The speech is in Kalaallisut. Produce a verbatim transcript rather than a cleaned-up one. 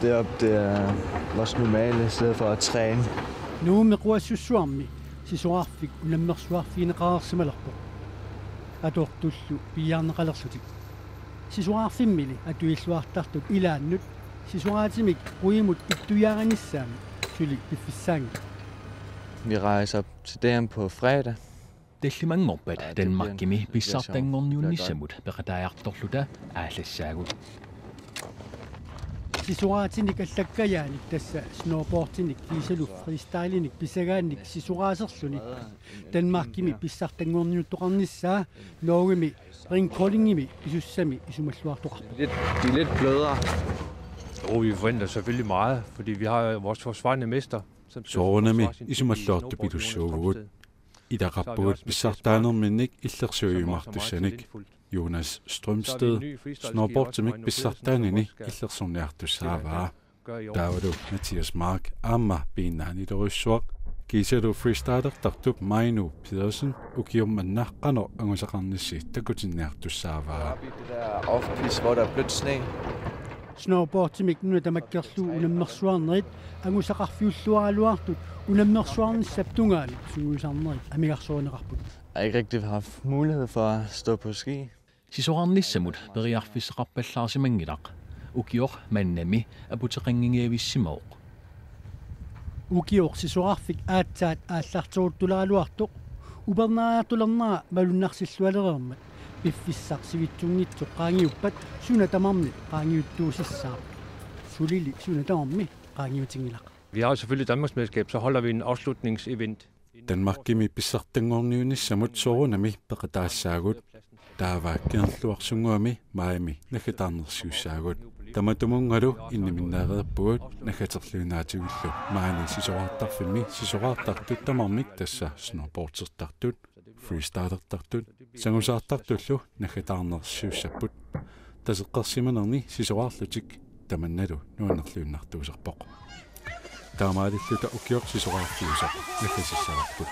Deroppe, det er vores normale sted for at træne. Nuummi Quassussuarmi sisorarfik unammersuarfigineqareersimalerpoq. Atortullu piiarneqalerlutik. Sisorarfimmili atuilluartartut ilaannut sisoraatimik quimut ittuiaarinissaanut suli piffissaanngilaq. Vi rejser til D M på fredag. Tallimanngorpat Danmarkimi pissartanngorniunnissamut peqataajartorluta aallassaagut. Sisoraatinik allakkajaanik, tassa snowboardinik kiisalu freestylinik pisagaannik sisoraaserluni Danmarkimi pissartanngorniuttoqarnissaa Norgemi Ringkoldingimi pisussami isumalluartoqarpoq. Lidt, de er lidt blødere. Oh, vi forventer selvfølgelig meget, fordi vi har vores forsvarende mester. Soorunami isumalluartupilussuuvugut. Ilaqarpugut pissartaanerminnik illersuiumaartussanik. Jonas Strømsted snowboardimik pissartaanini illersorniartussaavaa. Taavalu Mathias Mark aamma piinnaanilerujussuaq, kiisalu freestylertartup Mainu Pedersen ukiormanna qanoq angusaqarnissi takutinniartussaavaa. Oppe i det der off-piste, hvor der er blødt sne. Snowboardimik nuna tamakkerlugu unammersuarnerit angusaqarfiulluaraluartut unammersuarnissap tungaanut sungiusarnerit amigarsorinneqarput. Jeg har ikke rigtig haft mulighed for at stå på ski. Sisorarnissamut periarfissaqarpallaarsimanngilaq. Ukioq mannami aputeqannginniavissimavoq. Ukioq sisorarfik aatsaat aallarteruttulaaraluartoq, upernaariartulernera malunnarsillualereermat piffissaq sivitsunngitsoq qaangiuppat suna tamarmi qaangiuttuusissaaq. Sulili suna tamarmi qaangiutinngilaq. Vi har jo selvfølgelig Danmarksmesterskab, så holder vi en afslutningsevent. Danmarkimi pissartanngorniunnissamut soorunami peqataassaagut. Taava Kangerluarsunnguami maajimi naggataarnersiussaagut. Tamatumunngalu inniminneereerpugut naggaterluinnaatigullu maani sisoraartarfimmi sisoraartartut tamarmik, tassa snowboardertartut, freestylertartut, sangusaartartullu naggataarnersiussapput. Taseqqersimanerni sisoraarlutik tamannalu nuannerluinnartuusarpoq. Taamaalilluta ukioq sisoraarfiusoq naggasissavarput.